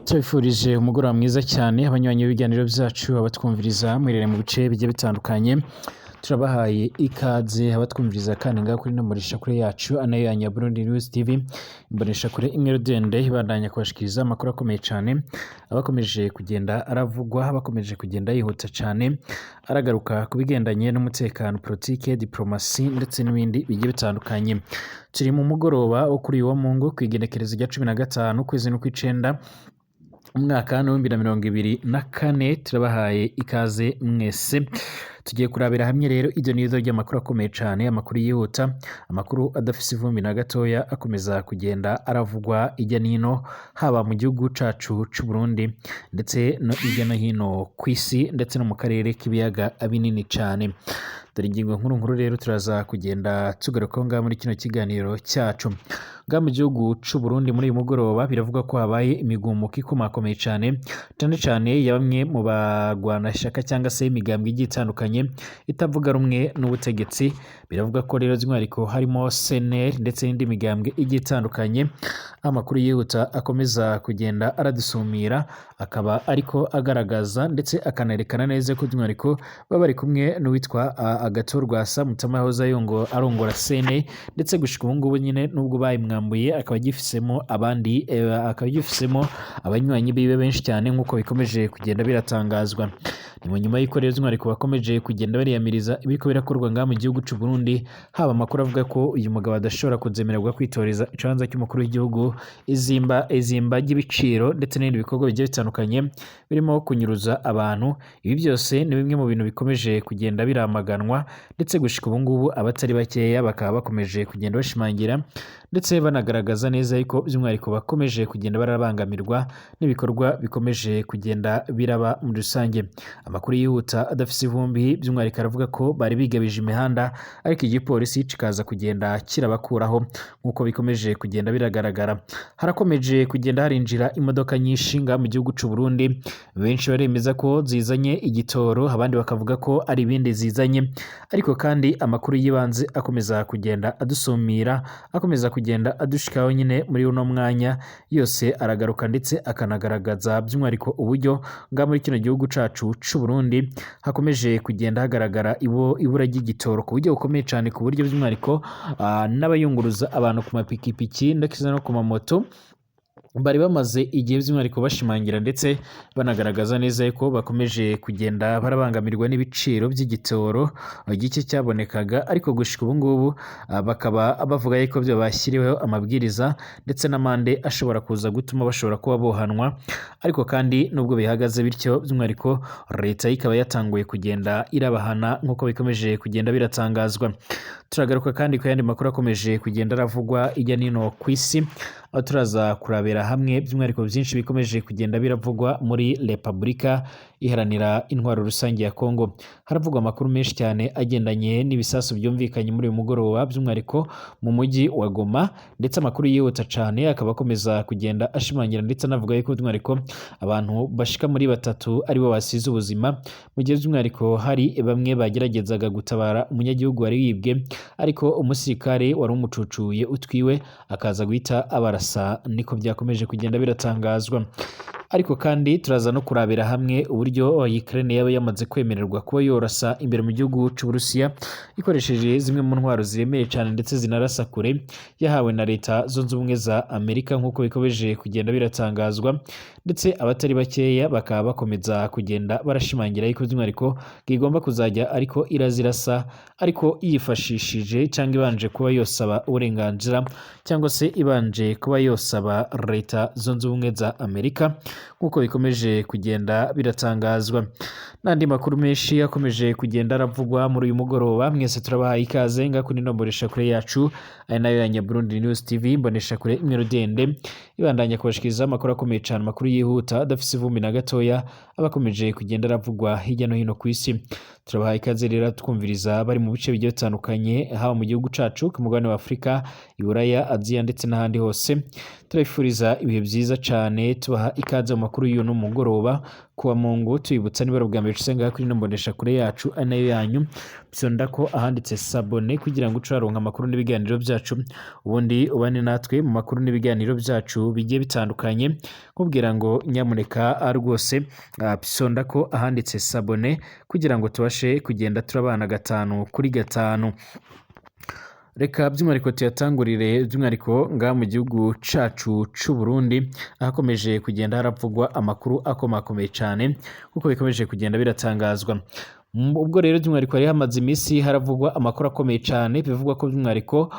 Tubifurije umugoroba mwiza cyane abanywanyi b'ibiganiro byacu, abatwumviriza mwiherereye mu bice bigiye bitandukanye. Turabahaye ikaze abatwumviriza kandi ngaha kuri ino mboneshakure yacu anayo yanyu ya Burundi News TV, imboneshakure imwe rudende ibandanya kubashikiriza amakuru akomeye cyane abakomeje kugenda aravugwa, abakomeje kugenda yihuta cyane, aragaruka ku bigendanye n'umutekano, politike, diplomasi ndetse n'ibindi bigiye bitandukanye. Turi mu mugoroba wo kuri uyu wa Mungu ku igenekerezo rya 15 ukwezi n'ukw'icenda umwaka w'2024. Turabahaye ikaze mwese. Tugiye kurabira hamwe rero iryo nizo ry'amakuru akomeye cyane, amakuru yihuta, amakuru adafise ivumbi na gatoya, akomeza kugenda aravugwa ijya n'ino, haba mu gihugu cacu c'u Burundi ndetse no hirya no hino ku isi ndetse no mu karere k'ibiyaga binini cyane. Dore ingingo nkuru nkuru rero turaza kugenda tugarukaho ngaha muri kino kiganiro cyacu. Ngaha mu gihugu c'u Burundi muri uyu mugoroba biravugwa ko habaye imigumuko ikomakomeye cyane, cyane cyane ya bamwe mu bagwanashyaka cyangwa se imigambwe igiye itandukanye itavuga rumwe n'ubutegetsi. Biravuga ko rero by'umwihariko harimo CNL ndetse n'indi migambwe igiye itandukanye. Amakuru yihuta akomeza kugenda aradusumira akaba ariko agaragaza ndetse akanerekana neza ko by'umwihariko baba bari kumwe n'uwitwa Agathon Rwasa Mutama yahoze arongora CNL, ndetse gushika ubu ngubu nyine nubwo bayimwambuye akaba agifisemo abandi, akaba agifisemo abanywanyi biwe benshi cyane nk'uko bikomeje kugenda biratangazwa. Ni mu nyuma y'uko rero by'umwihariko bakomeje kugenda bariyamiriza ibiriko birakorwa ngaha mu gihugu c'u Burundi, haba amakuru avuga ko uyu mugabo adashobora kuzemererwa kwitoreza ikibanza cy'umukuru w'igihugu, izimba ry'ibiciro ndetse n'ibindi bikorwa bigiye bitandukanye birimo kunyuruza abantu. Ibi byose ni bimwe mu bintu bikomeje kugenda biramaganwa, ndetse gushika ubu ngubu abatari bakeya bakaba bakomeje kugenda bashimangira ndetse banagaragaza neza yuko by'umwihariko bakomeje kugenda barabangamirwa n'ibikorwa bikomeje kugenda biraba muri rusange. Amakuru yihuta adafise ivumbi by'umwihariko aravuga ko bari bigabije imihanda, ariko igipolisi kikaza kugenda kirabakuraho nk'uko bikomeje kugenda biragaragara. Harakomeje kugenda harinjira imodoka nyinshi ngaha mu gihugu c'u Burundi, benshi baremeza ko zizanye igitoro, abandi bakavuga ko ari ibindi zizanye, ariko kandi amakuru y'ibanze akomeza kugenda adusumira, akomeza kugenda adushikaho nyine muri uno mwanya yose aragaruka ndetse akanagaragaza by'umwihariko uburyo ngaha muri kino gihugu cacu c'u Burundi hakomeje kugenda hagaragara ibura ry'igitoro ku buryo bukomeye cyane, ku buryo by'umwihariko n'abayunguruza abantu ku mapikipiki ndetse no ku mamoto bari bamaze igihe by'umwihariko bashimangira ndetse banagaragaza neza ko bakomeje kugenda barabangamirwa n'ibiciro by'igitoro gike cyabonekaga, ariko gushika ubu ngubu bakaba bavuga yuko byo bashyiriweho amabwiriza ndetse n'amande ashobora kuza gutuma bashobora kuba bohanwa. Ariko kandi nubwo bihagaze bityo, by'umwihariko leta ikaba yatanguye kugenda irabahana nk'uko bikomeje kugenda biratangazwa. Turagaruka kandi ku yandi makuru akomeje kugenda aravugwa ijya n'ino ku isi, aho turaza kurabira hamwe by'umwihariko byinshi bikomeje kugenda biravugwa muri Repubulika Iharanira Intwaro Rusange ya Kongo. Haravugwa amakuru menshi cyane agendanye n'ibisasu byumvikanye muri uyu mugoroba by'umwihariko mu mujyi wa Goma, ndetse amakuru yihuta cyane akaba akomeza kugenda ashimangira ndetse anavuga yuko by'umwihariko abantu bashika muri batatu aribo basize ubuzima, mu gihe by'umwihariko hari bamwe bageragezaga gutabara umunyagihugu wari wibwe, ariko umusirikare wari umucucuye utwiwe akaza guhita abarasa, niko byakomeje kugenda biratangazwa. Ariko kandi turaza no kurabira hamwe uburyo Ukraine yaba yamaze kwemererwa kuba yorasa imbere mu gihugu c'u Burusiya ikoresheje zimwe mu ntwaro ziremeye cyane ndetse zinarasa kure yahawe na Leta Zunze Ubumwe za Amerika nk'uko bikomeje kugenda biratangazwa, ndetse abatari bakeya bakaba bakomeza kugenda barashimangira yuko by'umwihariko igomba kuzajya ariko irazirasa, ariko yifashishije cyangwa ibanje kuba yosaba uburenganzira cyangwa se ibanje kuba yosaba Leta Zunze Ubumwe za Amerika nk'uko bikomeje kugenda biratangazwa. N'andi makuru menshi akomeje kugenda aravugwa muri uyu mugoroba, mwese turabahaye ikaze ngaha kuri ino mboneshakure yacu ari nayo ya Burundi News TV, imboneshakure imwe rudende ibandanya kubashikiriza amakuru akomeye cyane, amakuru yihuta adafise ivumbi na gatoya, aba akomeje kugenda aravugwa hirya no hino ku isi. Turabahaye ikaze rero twumviriza bari mu bice bigiye bitandukanye, haba mu gihugu cacu, ku mugabane wa Afurika, Iburaya, Aziya ndetse n'ahandi hose. Turabifuriza ibihe byiza cyane, tubaha ikaze mu makuru y'uyu mugoroba. Kuwa Mungu tuyibutsa niba ari ubwa mbere usenga kuri ino mboneshakure yacu ari nayo yanyu, byonda ko ahanditse sabone kugira ngo uce uraronka amakuru n'ibiganiro byacu, ubundi ubane natwe mu makuru n'ibiganiro byacu bigiye bitandukanye. Nkubwira ngo nyamuneka rwose psonda ko ahanditse sabone kugira ngo tubashe kugenda turabana gatanu kuri gatanu. Reka by'umwihariko tuyatangurire by'umwihariko ngaha mu gihugu cacu c'u Burundi, ahakomeje kugenda haravugwa amakuru akomakomeye cane kuko bikomeje kugenda biratangazwa. Ubwo rero by'umwihariko hari hamaze iminsi haravugwa amakuru akomeye cane, bivugwa ko by'umwihariko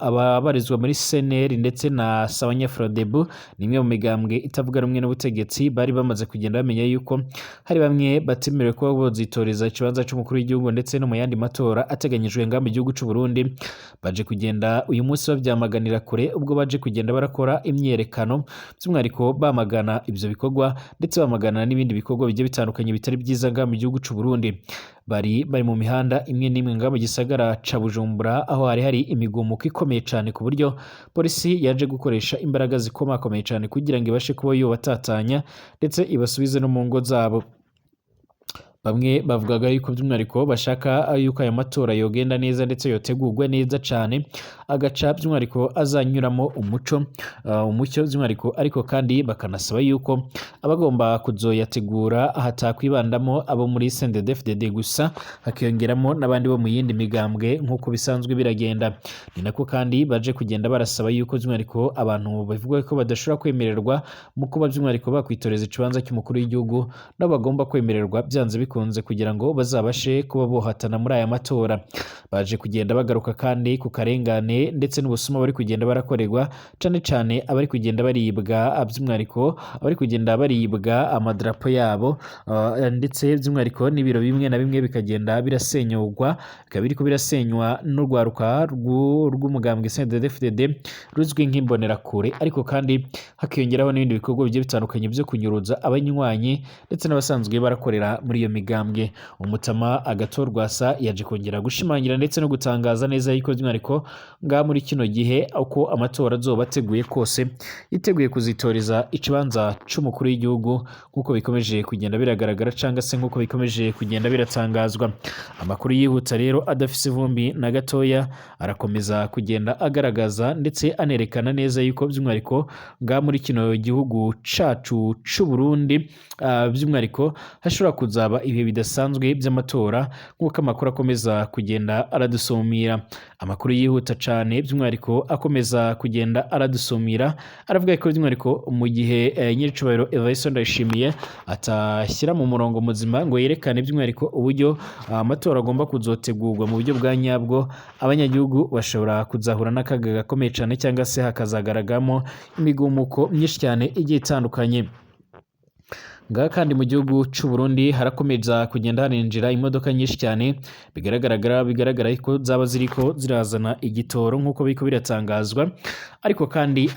ababarizwa muri CNL ndetse na Sawanya-Frodebu, ni imwe mu migambwe itavuga rumwe n'ubutegetsi, bari bamaze kugenda bamenya yuko hari bamwe batemerewe kuba bozitoreza ikibanza c'umukuru w'igihugu ndetse no mu yandi matora ateganyijwe ngaha mu gihugu c'u Burundi. Baje kugenda uyu munsi bavyamaganira kure ubwo baje kugenda barakora imyiyerekano, by'umwihariko bamagana ivyo bikorwa ndetse bamagana n'ibindi bikorwa bigiye bitandukanye bitari vyiza ngaha mu gihugu c'u Burundi. Bari bari mu mihanda imwe n'imwe ngaha mu gisagara ca Bujumbura, aho hari hari imigumuko ikomeye cane ku buryo polisi yaje gukoresha imbaraga zikomakomeye cane kugira ngo ibashe kuba yobatatanya ndetse ibasubize no mu ngo zabo. Bamwe bavugaga yuko by'umwihariko bashaka yuko aya matora yogenda neza ndetse yotegurwa neza cane, agaca by'umwihariko azanyuramo umuco umucyo by'umwihariko, ariko kandi bakanasaba yuko abagomba kuzoyategura hatakwibandamo abo muri CNDD-FDD gusa, hakiyongeramo n'abandi bo mu yindi migambwe nk'uko bisanzwe biragenda. Ni nako kandi baje kugenda barasaba yuko by'umwihariko abantu bavuga ko badashobora kwemererwa mu kuba by'umwihariko bakwitoreza ikibanza cy'umukuru w'igihugu, nabo bagomba kwemererwa byanze bikunze kugira ngo bazabashe kuba bohatana muri aya matora. Baje kugenda bagaruka kandi ku karengane ndetse n'ubusuma bari kugenda barakorerwa, cane cane abari kugenda baribwa by'umwihariko abari kugenda baribwa amadarapo yabo, ndetse by'umwihariko n'ibiro bimwe na bimwe bikagenda birasenyugwa, bikaba biriko birasenywa n'urwaruka rw'umugambwe CNDD-FDD ruzwi nk'imbonerakure, ariko kandi hakiyongeraho n'ibindi bikorwa bigiye bitandukanye byo kunyuruza abanywanyi ndetse n'abasanzwe barakorera muri iyo migambwe. Umutama Agathon Rwasa yaje kongera gushimangira ndetse no gutangaza neza yuko by'umwihariko ngaha muri kino gihe uko amatora azoba ateguye kose yiteguye kuzitoreza ikibanza c'umukuru w'igihugu nk'uko bikomeje kugenda biragaragara cangwa se nk'uko bikomeje kugenda biratangazwa. Amakuru yihuta rero adafise ivumbi na gatoya arakomeza kugenda agaragaza ndetse anerekana neza yuko by'umwihariko ngaha muri kino gihugu cacu c'u Burundi by'umwihariko hashobora kuzaba ibihe bidasanzwe by'amatora nk'uko amakuru akomeza kugenda aradusumira. Amakuru yihuta cane by'umwihariko akomeza kugenda aradusumira aravuga ko by'umwihariko mu gihe nyiricubahiro Evariste Ndayishimiye atashyira mu murongo muzima ngo yerekane by'umwihariko uburyo amatora agomba kuzotegurwa mu buryo bwa nyabwo, abanyagihugu bashobora kuzahura n'akaga gakomeye cane cyangwa se hakazagaragaramo imigumuko myinshi cyane igiye itandukanye. Ngaha kandi mu gihugu c'u Burundi harakomeza kugenda harinjira imodoka nyinshi cyane bigaragara ko zaba ziriko zirazana igitoro nk'uko biriko biratangazwa, ariko kandi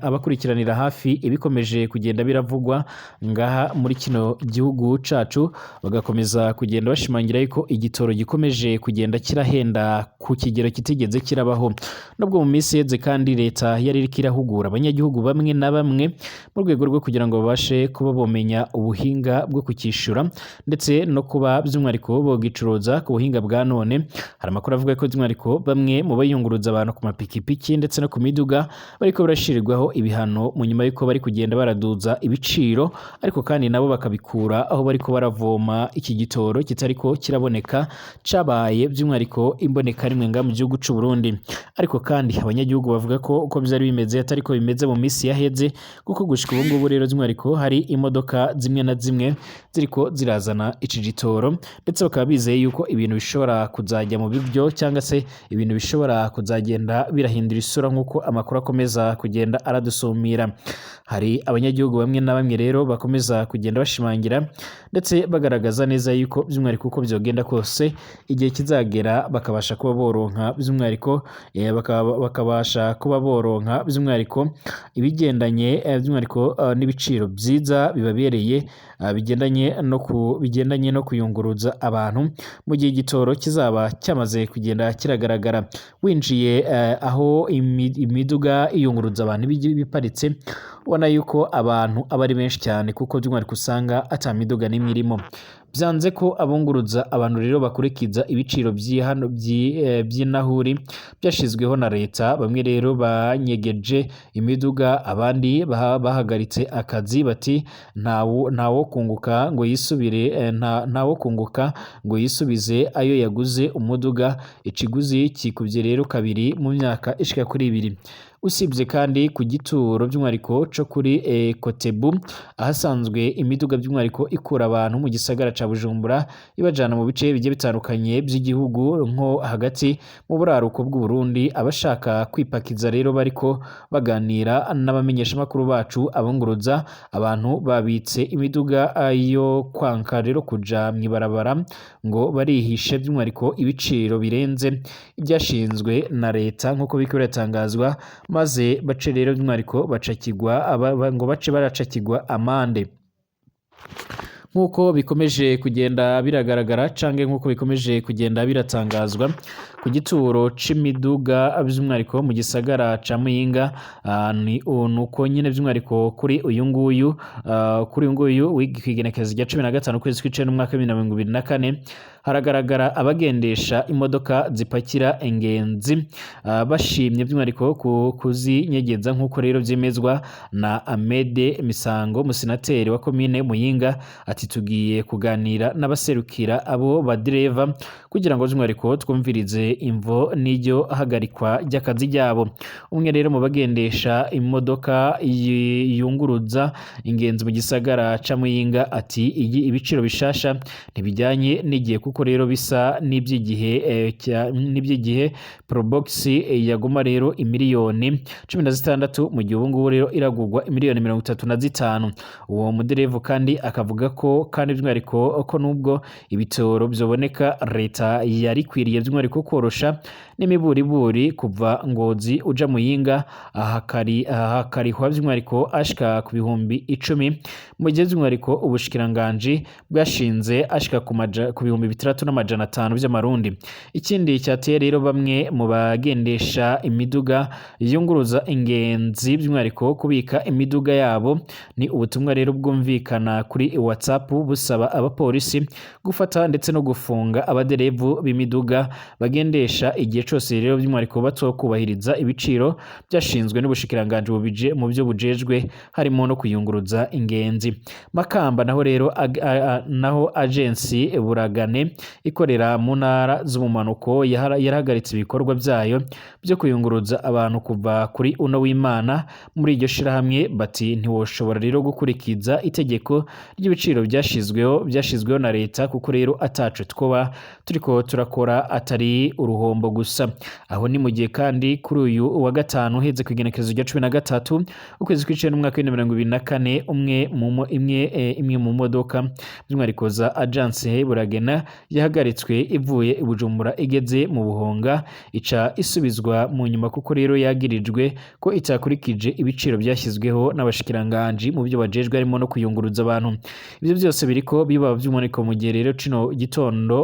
abakurikiranira hafi ibikomeje kugenda biravugwa ngaha muri kino gihugu cacu bagakomeza kugenda bashimangira yuko igitoro gikomeje kugenda kirahenda ku kigero kitigeze kirabaho. Nubwo mu minsi iheze kandi leta yari iriko irahugura abanyagihugu bamwe na bamwe mu rwego rwo kugira ngo babashe kuba bomenya ubuhinga bwo kukishyura ndetse no kuba by'umwihariko bogicuruza ku buhinga bwa none. Hari amakuru avuga ko by'umwihariko bamwe mu bayunguruza abantu ku mapikipiki ndetse no ku miduga bariko barashirirwaho ibihano mu nyuma y'uko bari kugenda baraduza ibiciro, ariko kandi nabo bakabikura aho bariko baravoma iki gitoro kitariko kiraboneka cabaye by'umwihariko imboneka rimwe ngaha mu gihugu c'u Burundi. Ariko kandi abanyagihugu bavuga ko uko vyari bimeze atariko bimeze mu minsi yaheze, kuko gushika ubu ngubu rero by'umwihariko hari imodoka zimwe na zimwe ziriko zirazana iki gitoro, ndetse bakaba bizeye yuko ibintu bishobora kuzajya mu biryo cyangwa se ibintu bishobora kuzagenda birahindura isura nk'uko amakuru akomeza kugenda aradusumira. Hari abanyagihugu bamwe na bamwe rero bakomeza kugenda bashimangira ndetse bagaragaza neza yuko by'umwihariko uko byogenda kose igihe kizagera bakabasha kuba boronka by'umwihariko bakabasha kuba boronka by'umwihariko ibigendanye by'umwihariko n'ibiciro byiza biba. bibabereye bigendanye no kuyunguruza abantu mu gihe igitoro kizaba cyamaze kugenda kiragaragara. Winjiye aho imiduga iyunguruza abantu iba iparitse, ubona yuko abantu aba ari benshi cyane, kuko by'umwihariko usanga ata miduga n'imwe irimo. Byanze ko abunguruza abantu rero bakurikiza ibiciro by'inahuri byashizweho na leta. Bamwe rero banyegeje imiduga, abandi bahagaritse akazi, bati ntawo kunguka ngo yisubire, ntawo kunguka ngo yisubize ayo yaguze umuduga. Ikiguzi kikubye rero kabiri mu myaka ishika kuri 2. Usibye kandi ku gituro by'umwihariko co kuri Kotebu, ahasanzwe imiduga by'umwihariko ikura abantu mu gisagara ca Bujumbura ibajana mu bice bigiye bitandukanye by'igihugu nko hagati mu buraruko bw'u Burundi, abashaka kwipakiza rero bariko baganira n'abamenyeshamakuru bacu, abunguruza abantu babitse imiduga yo kwanka rero kuja mw'ibarabara ngo barihishe by'umwihariko ibiciro birenze ibyashinzwe na leta nk'uko biriko biratangazwa, maze bace rero by'umwihariko bacakigwa ngo bace baracakigwa amande. Nk'uko bikomeje kugenda biragaragara canke nk'uko bikomeje kugenda biratangazwa ku gituro c'imiduga by'umwihariko mu gisagara ca Muyinga, ni nuko nyine by'umwihariko kuri uyu nguyu, kuri uyu nguyu w'igenekerezo rya 15 ukwezi kw'icenda umwaka wa 2024, haragaragara abagendesha imodoka zipakira ingenzi bashimye by'umwihariko kuzinyegeza, nk'uko rero vyemezwa na Amede Misango, musenateri wa komine Muyinga. Ati tugiye kuganira n'abaserukira abo badereva kugira ngo by'umwihariko twumvirize imvo n'iryo hagarikwa ry'akazi ryabo. Umwe rero mu bagendesha imodoka yunguruza ingenzi mu gisagara ca Muyinga ati iyi ibiciro bishasha ntibijyanye n'igihe, kuko rero bisa n'iby'igihe, n'iby'igihe Probox yaguma rero imiliyoni 16, mu gihe ubu ngubu rero iragurwa imiliyoni 35. Uwo muderevu kandi akavuga ko kandi by'umwihariko ko nubwo ibitoro byoboneka, leta yari ikwiriye by'umwihariko korosha n'imiburiburi kuva Ngozi uja Muyinga ahakarihwa by'umwihariko ashika ku bihumbi 10, mu gihe by'umwihariko ubushikiranganji bwashinze ashika ku 6500 by'amarundi. Ikindi cyateye rero bamwe mu bagendesha imiduga yunguruza ingenzi by'umwihariko kubika imiduga yabo ni ubutumwa rero bwumvikana kuri WhatsApp busaba abapolisi gufata ndetse no gufunga abaderevu b'imiduga bagendesha igihe cose rero by'umwihariko batokubahiriza ibiciro byashinzwe n'ubushikiranganji mu byo bujejwe, harimo no kuyunguruza ingenzi. Makamba naho rero naho agency Buragane ikorera mu ntara z'umumanuko yarahagaritse ibikorwa byayo byo kuyunguruza abantu kuva kuri uno w'Imana. Muri iryo shirahamwe bati ntiwoshobora rero gukurikiza itegeko ry'ibiciro byashizweho na leta, kuko rero ataco twoba turiko turakora atari uruhombo gusa. Aho ni mu gihe kandi kuri uyu wa gatanu uheze ku igenekerezo rya 13 ukwezi kw'icenda umwaka w'ibihumbi mirongo ibiri na kane, imwe mu modoka by'umwihariko za agence Buragena yahagaritswe ivuye i Bujumbura igeze mu Buhonga, ica isubizwa mu nyuma kuko rero yagirijwe ko itakurikije ibiciro byashyizweho n'abashikiranganji mu byo bajejwe harimo no kuyunguruza abantu. Ibyo byose biriko biba by'umwihariko mu gihe rero cino gitondo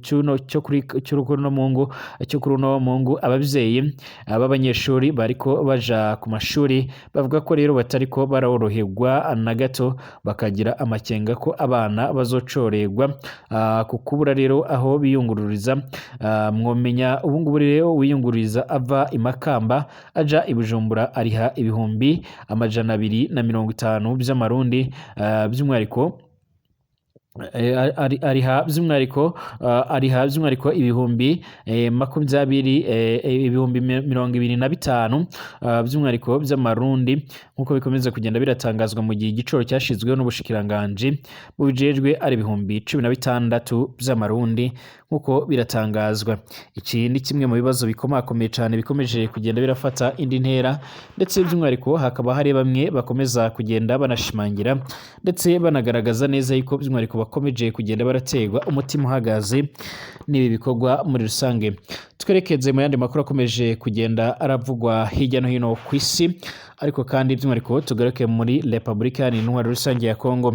cyuno cyo kuri cyo mungu cyo kuri uno mungu abavyeyi b'abanyeshuri bariko baja ku mashuri bavuga ko rero batariko baroroherwa na gato, bakagira amakenga ko abana bazocorerwa ku kubura rero aho biyungururiza. Mwomenya ubu ngubu rero wiyungururiza ava i Makamba aja i Bujumbura ariha 250,000 by'amarundi, by'umwihariko ariha by'umwihariko, ariha by'umwihariko ibihumbi 20, 25,000 by'umwihariko by'amarundi, nk'uko bikomeza kugenda biratangazwa, mu gihe igiciro cyashizweho n'ubushikiranganji bubijejwe ari 16,000 by'amarundi, nk'uko biratangazwa. Iki ni kimwe mu bibazo bikomakomeye cyane bikomeje kugenda birafata indi ntera, ndetse by'umwihariko hakaba hari bamwe bakomeza kugenda banashimangira ndetse banagaragaza neza yuko by'umwihariko bakomeje kugenda baraterwa umutima uhagaze n'ibi bikorwa muri rusange. Twerekeze mu yandi makuru akomeje kugenda aravugwa hirya no hino ku isi, ariko kandi by'umwihariko tugaruke muri Repubulika Iharanira Intwaro Rusange ya Kongo.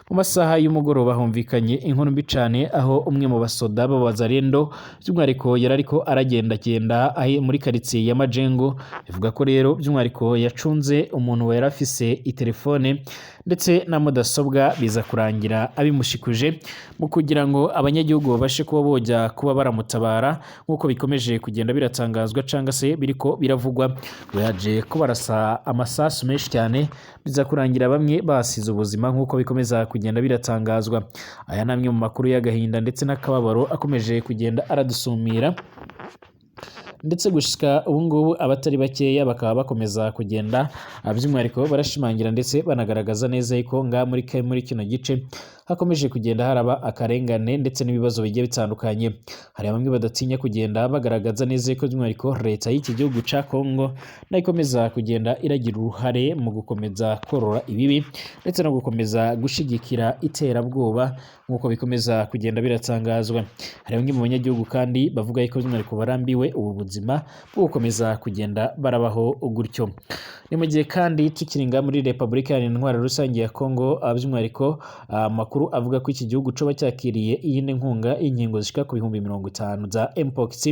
Mu masaha y'umugoroba humvikanye inkuru mbi cane, aho umwe mu basoda b'abazarendo by'umwihariko yari ariko aragendagenda muri karitsiye ya Majengo. Bivuga ko rero by'umwihariko yacunze umuntu yari afise itelefone ndetse na mudasobwa, biza kurangira abimushikuje mu kugira ngo abanyagihugu babashe kuba bojya kuba baramutabara, nk'uko bikomeje kugenda biratangazwa cyangwa se biriko biravugwa. Ngo yaje kubarasa amasasu menshi cyane, biza kurangira bamwe basize ubuzima, nk'uko bikomeza kugenda biratangazwa. Aya ni amwe mu makuru y'agahinda ndetse n'akababaro akomeje kugenda aradusumira, ndetse gushika ubu ngubu abatari bakeya bakaba bakomeza kugenda by'umwihariko barashimangira ndetse banagaragaza neza yuko ngaha muri kino gice hakomeje kugenda haraba akarengane ndetse n'ibibazo bigiye bitandukanye. Hari bamwe badatinya kugenda bagaragaza neza yuko by'umwihariko leta y'iki gihugu ca Kongo nayo ikomeza kugenda iragira uruhare mu gukomeza korora ibibi ndetse no gukomeza gushigikira iterabwoba, nk'uko bikomeza kugenda biratangazwa. Hari bamwe mu banyagihugu kandi bavuga yuko by'umwihariko barambiwe ubu buzima bwo gukomeza kugenda barabaho gutyo. Ni mu gihe kandi tukiri ngaha muri Repubulika Iharanira Intwaro Rusange ya Kongo, by'umwihariko amakuru avuga ko iki gihugu coba cyakiriye iyindi nkunga y'inkingo zishika ku 50,000 za Mpox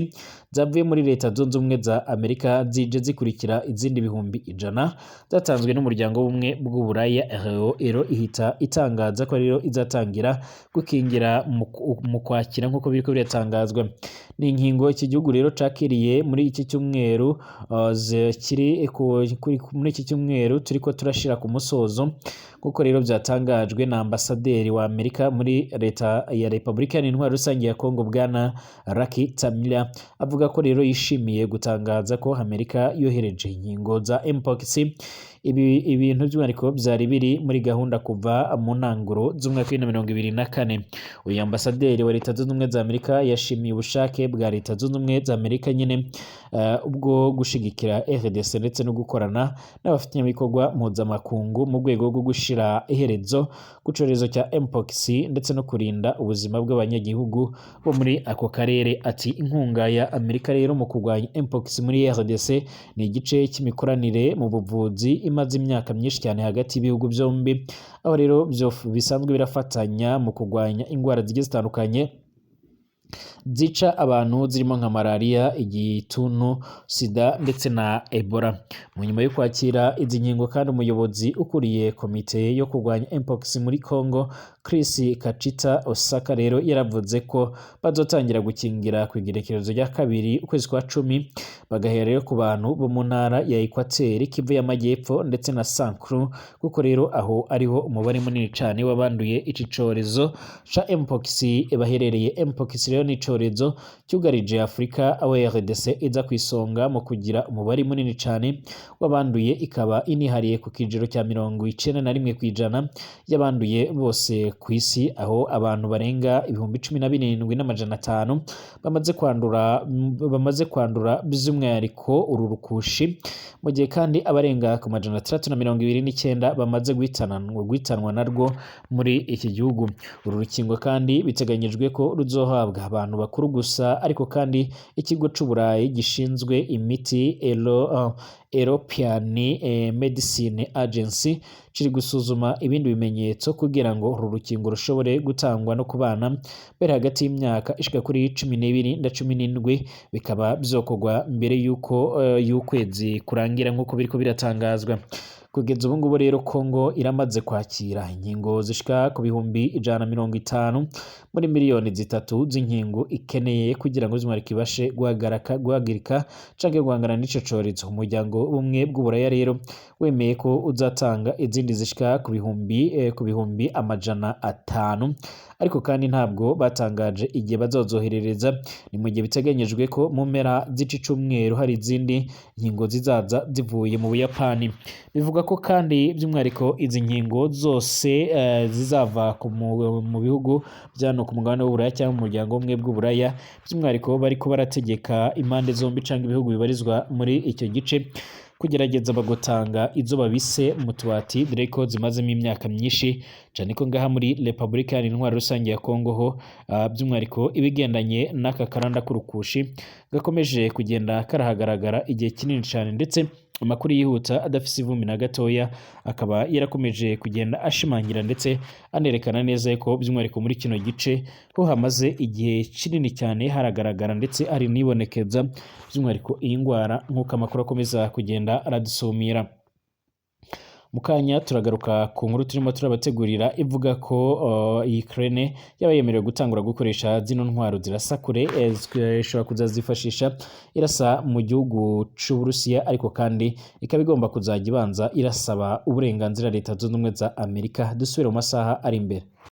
zavuye muri Leta Zunze Ubumwe za Amerika, zije zikurikira izindi 100,000 zatanzwe n'umuryango w'ubumwe bw'Uburaya. Ero ihita itangaza ko rero izatangira gukingira mu kwakira, nk'uko biriko biratangazwa. Ni inkingo iki gihugu rero cakiriye muri iki cyumweru kiri muri iki cyumweru turiko turashira ku musozo, kuko rero byatangajwe na ambasaderi wa Amerika muri leta ya Repubulika Iharanira Intwaro Rusange ya Kongo, bwana Lucky Tamila, avuga ko rero yishimiye gutangaza ko Amerika yohereje inkingo za Mpox. Ibi ibintu by'umwihariko byari biri muri gahunda kuva mu ntanguro z'umwaka wa 2024. Uyu ambasaderi wa Leta Zunze Ubumwe za Amerika yashimiye ubushake bwa Leta Zunze Ubumwe za Amerika nyine ubwo gushigikira RDC ndetse no gukorana n'abafatanyabikorwa mpuzamakungu mu rwego rwo gushira iherezo ku cyorezo cya Mpox ndetse no kurinda ubuzima bw'abanyagihugu bo muri ako karere. Ati inkunga ya Amerika rero mu kurwanya Mpox muri RDC ni igice cy'imikoranire mu buvuzi imaze imyaka myinshi cyane hagati y'ibihugu byombi, aho rero bisanzwe birafatanya mu kurwanya indwara zigiye zitandukanye zica abantu, zirimo nka malariya, igituntu, sida ndetse na Ebola. Mu nyuma yo kwakira izi nkingo kandi, umuyobozi ukuriye komite yo kurwanya Mpox muri Congo, Chris Kachita Osaka, rero yaravuze ko bazotangira gukingira ku igerekerezo rya 2 ukwezi kwa 10, bagahera rero ku bantu bo mu ntara ya Equateur, Kivu y'Amajyepfo ndetse na Sankuru, kuko rero aho ariho umubare munini cyane w'abanduye iki cyorezo ca Mpox baherereye. Mpox rero ni icorezo cyugarije Afurika, aho RDC iza ku isonga mu kugira umubare munini cyane w'abanduye, ikaba inihariye ku kigero cya 91% y'abanduye bose ku isi, aho abantu barenga 17,500 bamaze kwandura by'umwihariko uru rukushi, mu gihe kandi abarenga ku 629 bamaze guhitanwa narwo muri iki gihugu. Uru rukingo kandi biteganyijwe ko ruzohabwa abantu bakuru gusa, ariko kandi ikigo c'Uburayi gishinzwe imiti, European Medicine Agency, kiri gusuzuma ibindi bimenyetso kugira ngo uru rukingo rushobore gutangwa no ku bana bari hagati y'imyaka ishika kuri 12 na 17, bikaba vyokorwa mbere y'uko y'ukwezi kurangira, nk'uko biriko biratangazwa. Kugeza ubu ngubu rero Kongo iramaze kwakira inkingo zishika ku 150,000 muri miliyoni 3 z'inkingo ikeneye kugira ngo by'umwihariko ibashe guhagarika canke guhangana n'ico corezo. Umuryango w'ubumwe bw'Uburaya rero wemeye ko uzatanga izindi zishika ku 500,000, ariko kandi ntabwo batangaje igihe bazozoherereza. Ni mu gihe biteganyijwe ko mu mpera z'ici cumweru hari izindi nkingo zizaza zivuye mu Buyapani. Bivuga ko kandi by'umwihariko izi nkingo zose zizava mu bihugu bya hano ku mugabane w'Uburaya cyangwa mu muryango w'ubumwe bw'Uburaya, by'umwihariko bariko barategeka impande zombi canke ibihugu bibarizwa muri icyo gice kugerageza bagutanga izo babise mu tubati, dore ko zimazemo imyaka myinshi cyane ko ngaha muri Repubulika Iharanira Intwaro Rusange ya Kongo ho by'umwihariko ibigendanye n'aka karanda k'urukushi gakomeje kugenda karahagaragara igihe kinini cyane, ndetse amakuru yihuta adafise ivumbi na gatoya akaba yarakomeje kugenda ashimangira ndetse anerekana neza ko by'umwihariko muri kino gice ho hamaze igihe kinini cyane haragaragara ndetse hari nibonekeza by'umwihariko iyi ndwara, nk'uko amakuru akomeza kugenda aradusumira. Mu kanya turagaruka ku nkuru turimo turabategurira ivuga ko Ukraine yaba yemerewe gutangura gukoresha zino ntwaro zirasa kure, ishobora kuzazifashisha irasa mu gihugu c'Uburusiya, ariko kandi ikaba igomba kuzajya ibanza irasaba uburenganzira Leta Zunze Ubumwe za Amerika. Dusubire mu masaha ari imbere.